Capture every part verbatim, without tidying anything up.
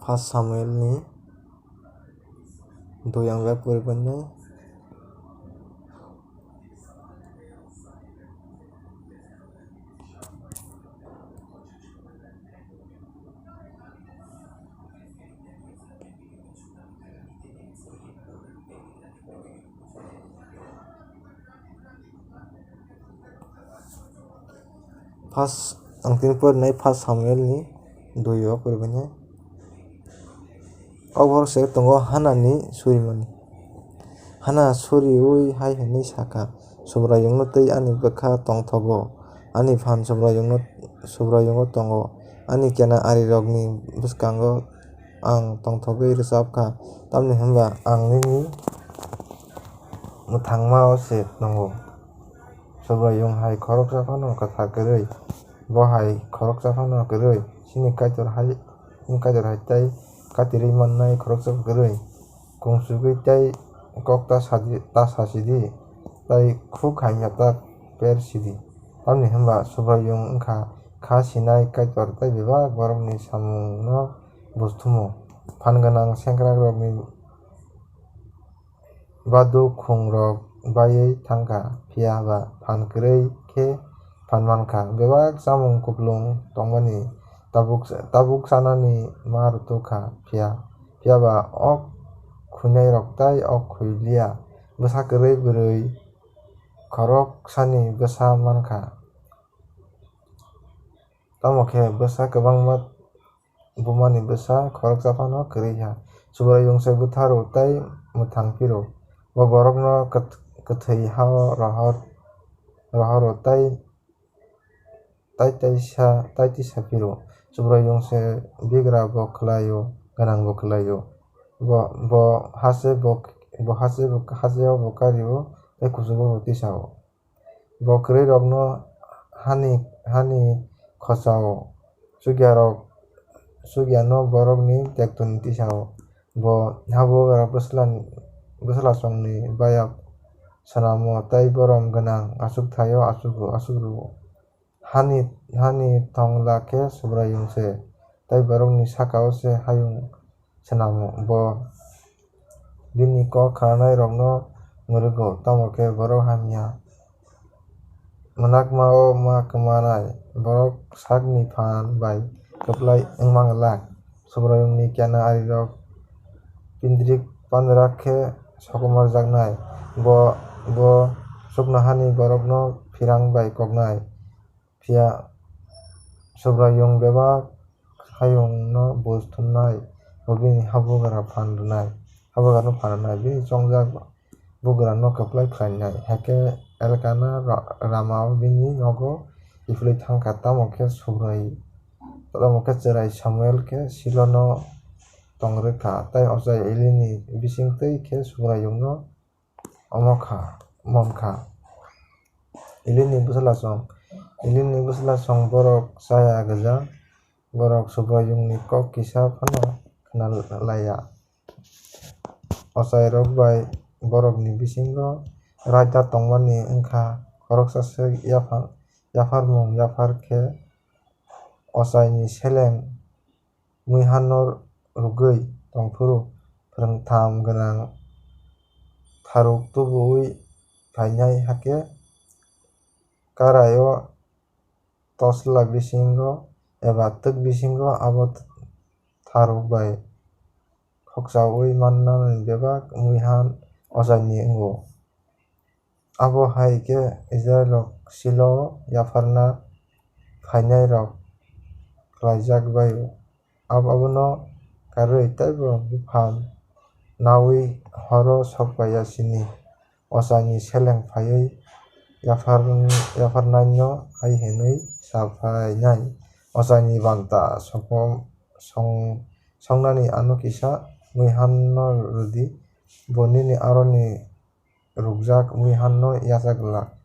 First Samuel ni dui ang web kwrwi bai nai. First, ang tini pori nai First Samuel ni dui o pori bani. O borok se tongo Hana ni surimani. Hana suriui hai hwnwi sakha, Subraiyungno tei ani bwkha tongthogo, ani phan Subraiyungno, Subraiyungo tongo, ani kena arirokni bwskango ang tongthogwi rwchapkha, tamni hwnba ang nini mwthangmao se tongo. Subraiyung hai khoroksa phano kwthar kwrwi, bo hai khoroksa phano kwrwi, chini Kaitor hai, chini Kaitor hai tei katirwi mannai khoroksa kwrwi. Kungsugwi tei kok ta sadi, ta sasidi, tei khuk hamya ta per sidi. Tamni hwnba Subraiyung wngkha kha sinai Kaitor tei bebak borokni samungno bujthumo. Phan gwnang sengkrakrokni badukhungrok baiwi thangkha, phiya ba phan kwrwi khe phan mankha. Bebak chamung kuplung tongmani tabuk, tabuk chanani ma rwtwkha, phiya, phiya ba ok khuinairok tai ok khui liya. Bwsa kwrwi bwrwi khoroksani bwsa mankha. Tamo khe bwsa kwbangma bumani bwsa khoroksa phano kwrwi ha. Subraiyung se butharu tei mwthang piru. Bo borokno kwth-, kwthwi hao rohor, rohoro tei tai tisa, tai tisa piru. Subraiyung se bigra bo khlaio, gwnang bo khlaio. Bo, bo hase bo, bo hase bo, haseo bo kario tei kuchugo bo tisao. Bo kwrwirokno hani, hani khosao, chukyarok, chukyano borokni tektoni tisao. Bo habugra bwsla, bwslasongni bayap swnamo tei borom gwnang achukthai-o achugo, achukrogo. Hani, hani thongla khe Subraiyung se, tei borokni saka-o se hayung swnamo. Bo bini kok khnanairokno mwrwgo, tamo khe borok hamya mwnakma-o ma kwmanai, borok sakni phan bai kwplai wngma glak. Subraiyungni kena arirok pindrik pandrak khe sokomorjaknai, bo, bo chuknohani borokno phirang bai koknai. Phiya Subraiyung bebak hayungno buj thumnai, bo bini habugra phan rwnai, habugrano phan rwnai, bini chongjak bugrano kwplai khlainai. Hakhe Elkana ra-, Ramao bini nogo kiphilwi thangkha, tamo khe Subrai, tamo khe chwrai Samuel khe Silono tong rwkha, tei ochai Elini bising twi khe Subraiyungno omo kha, mom kha. Elini bwslasong, Elini bwslasong borok chaya gwja, borok Subraiyungni kok kisa phano khna laiya. Ochairok bai borokni bisingo raida tongmani wngkha khoroksa se yaphar, yapharmung yaphar khe ochaini seleng muihanno rwgwi tongphuru, phrwngtham gwnang tharuk tubuwi phainai, hakhe karai-o tosla bisingo eba twk bisingo abo tharuk bai khokchaui mannani bebak muihan ochaini wngo. Abo hai khe Israilrok Silo-o yapharna phainairok khlaijak bai-o. Ab-, abono karwi teibo buphang naui horo sok paiya sini. Ochaini seleng phaiwi yaphar-, yapharnaino hai hwnwi sa phainai, "Ochaini banta sokom-, song-, songnani ano kisa muihanno rwdi, bo nini aroni rukjak muihanno yachak glak,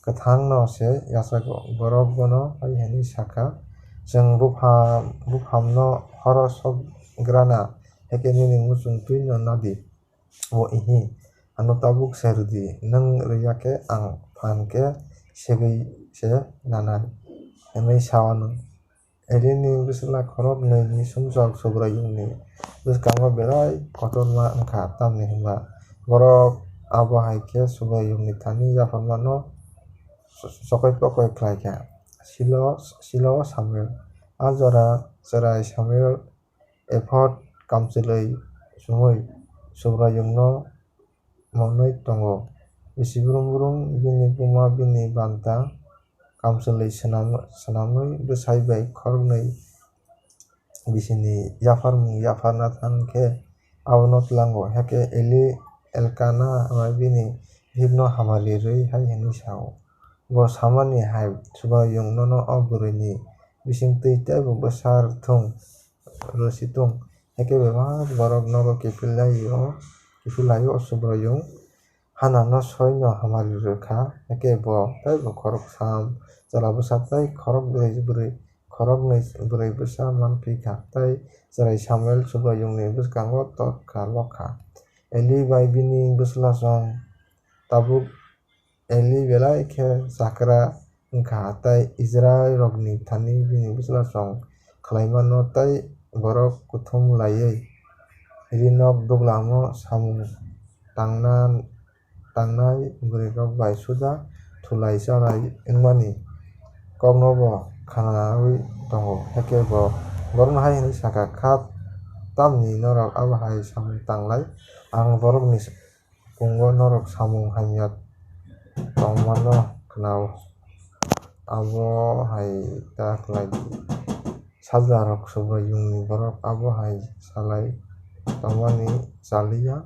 kwthangno se yachago." Borok bono hai hwnwi sakha, "Chwng bupham, buphamno horo sok grana, hakhe nini muchung twino nadi." Bo, "Ihi, ano tabuk se rwdi, nwng rwya khe ang phan khe segwi se nanai," hwnwi sa-o. Elini bwsla khoroknwini sumsok Subraiyungni bwskango belai kotorma wng kha, tamni hwn ba borok abo hai khe Subraiyungni thani yapharmano chokoi pokoi khlai kha. Silo, Silo Samuel. A jora chwrai Samuel ephod kamchwlwi sumui Subraiyungno monwi tongo. Bisi brum brum bini buma bini banta kamchwlwi swnam-, swnamwi bwsai bai khoroknwi bisini yapharmung yapharna thang khe abono tlango. Hakhe Eli Elkana bai bini bihikno hamari rwui hai hwnwi sa-o, "Bo samani hai, Subraiyung nono o bwrwini bisingtwi teibo bwsar thung, rw si thung, hakhe bebak borok nogo kiphil lai-o, kiphil lai-o, o Subraiyung Hanano soino hamari rw kha, hakhe bo teibo khoroksa chwla bwsa tei khorok bwrwi, bwrwi, khoroknwi bwrwi bwsa man phi kha, tei chwrai Samuel Subraiyungni bwskango tor kha, lok kha." Eli bai bini bwslasong tabuk Eli belai khe chakra wng kha, tei Israilrokni thani bini bwslasong khlaimano tei borok kuthum laiwi rinok duglamo samung tangna, tangnai bwrwirok bai suda thulai chalai wngmani koknobo khnaui tongo. Hakhe bo borokno hai hwnwi sa kha, "Kha tamni norok abo hai samung tanglai? Ang borokni kungo norok samung hamya tongmano khna-o. Abo hai ta khlai di. Sajlarok Subraiyungni borok abo hai salai tongmani cha li ya.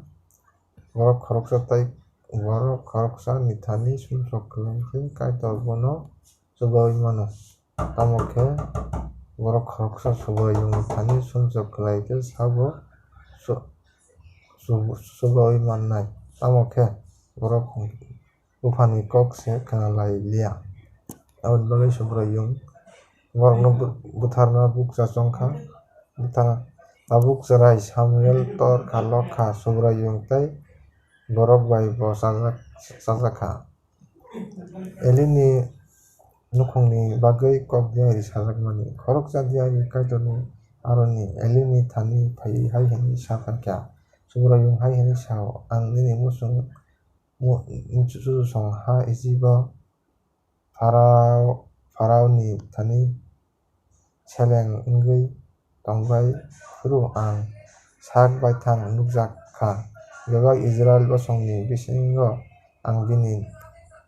Borok khoroksa tei borok khoroksani thani sumsok khlai khe Kaitor bono chubaui mano. Tamo khe borok khoroksa Subraiyungni thani sumsok khlai khe sabo chu-, chu-, chubaui mannai. Tamo khe borok buphani kok se khna lai liya. Aboni bagwi Subraiyung borokno bu-, butharna bukcha chong kha. Buthar-, tabuk chwrai Samuel tor kha, lok kha, Subraiyung tei borok bai bo chajak, chajak kha. Elini nukhungni bagwi kok diari sajakmani. Khoroksa diari Kaitorni aroni Elini thani phaiwi hai hwnwi sa phan kha, "Subraiyung hai hwnwi sa-o, 'Ang nini muchung mu-, muchusong ha Ijibo Pharao, Pharaoni thani seleng wngwi tongbai phuru ang sak baithang nukjak kha. Bebak Israil bosongni bisingo ang bini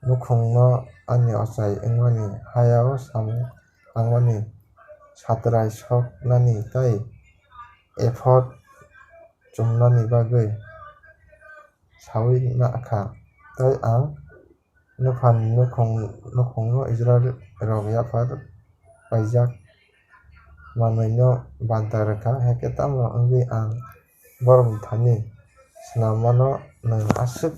nukhungno ani ochai wngmani hayao samung tangmani satrai soknani tei ephod chumnani bagwi saui na kha, tei ang Nuphani nukhung-, nukhungno Israilrok yaphar paijak manwino banta rw kha, hakhe tamo wngwi ang borokni thani swnammano nwng aswk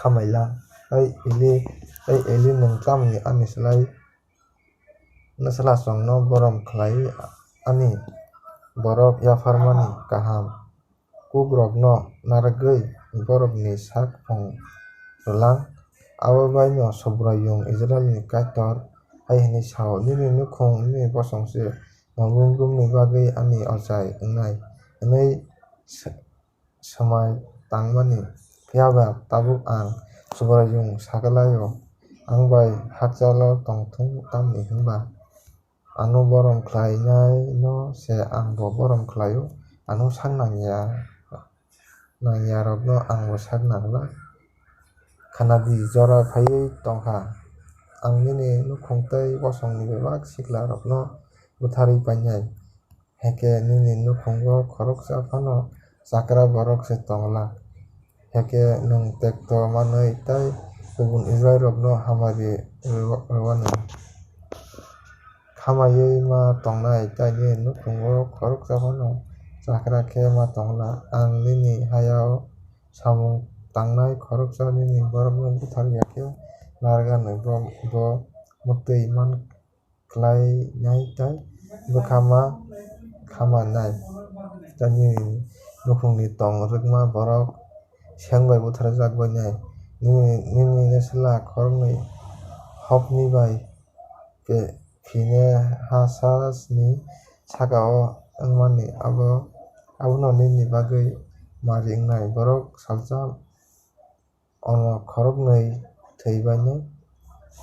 khamai la? Tei Eli, tei Eli nwng tamni ani slai nwslasongno borom khlaiwi ani borok yapharmani kaham kukrokno narwgwi borokni sak phung rwlang. Abo baino Subraiyung Israilni Kaitor hai hwnwi sa-o, 'Nini nukhung nini bosong se mobung bumni bagwi ani ochai wngnai,' hwnwi s-, swmai tangmani. Phiya ba tabuk ang Subraiyung sakalaio, ang bai hakchalo tong thung, tamni hwn ba ano borom khlainaino se angbo borom khlaio, ano sak nangya, nangyarokno angbo sak nangla. Khna di, jora phaiwi tong kha, ang nini nukhung tei bosongni bebak siklarokno butharwi painai. Hakhe nini nukhungo khoroksa phano chakra borok se tong glak. Hakhe nwng tekto manwi tei kubun Israilrokno hamari rw-, rwani. Khamaiwi ma tongnai tei nini nukhungo khoroksa phano chakra khe ma tong glak. Ang nini hayao samung tangnai khoroksa nini borokno buthar ya khe narwgani bo, bo mwtwi man khlainai tei bwkha ma khamanai. Tei nini nukhungni tong rwkma borok seng bai butharjak bainai. Nini, nini nwsla khoroknwi Hopni bai Phi-, Phinehasasni saka-o wngmani abo, abono nini bagwi mari wngnai. Borok salsa ono khoroknwi thwi bainai,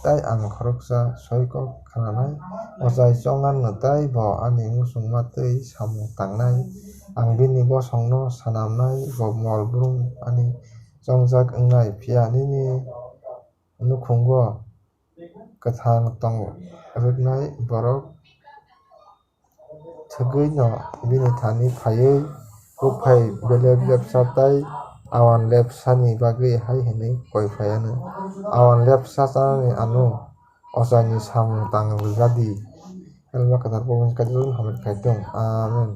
tei ang khoroksa soi kok khnanai. Ochai chonganno tei bo ani muchungma twi samung tangnai. Ang bini bosongno snamnai, bo mol brúm ani chongjak wngnai, phiya nini nukhungo kwthang tong rwknai borok thwgwino bini thani phaiwi kuk phai belep lepsa tei auan lepsani bagwi hai hwnwi koi phai anw, "Auan lepsa chanani anw, ochani samung tang rwja di." Helma kwthar Probhu ni kaitor hamari khai thung. Amen.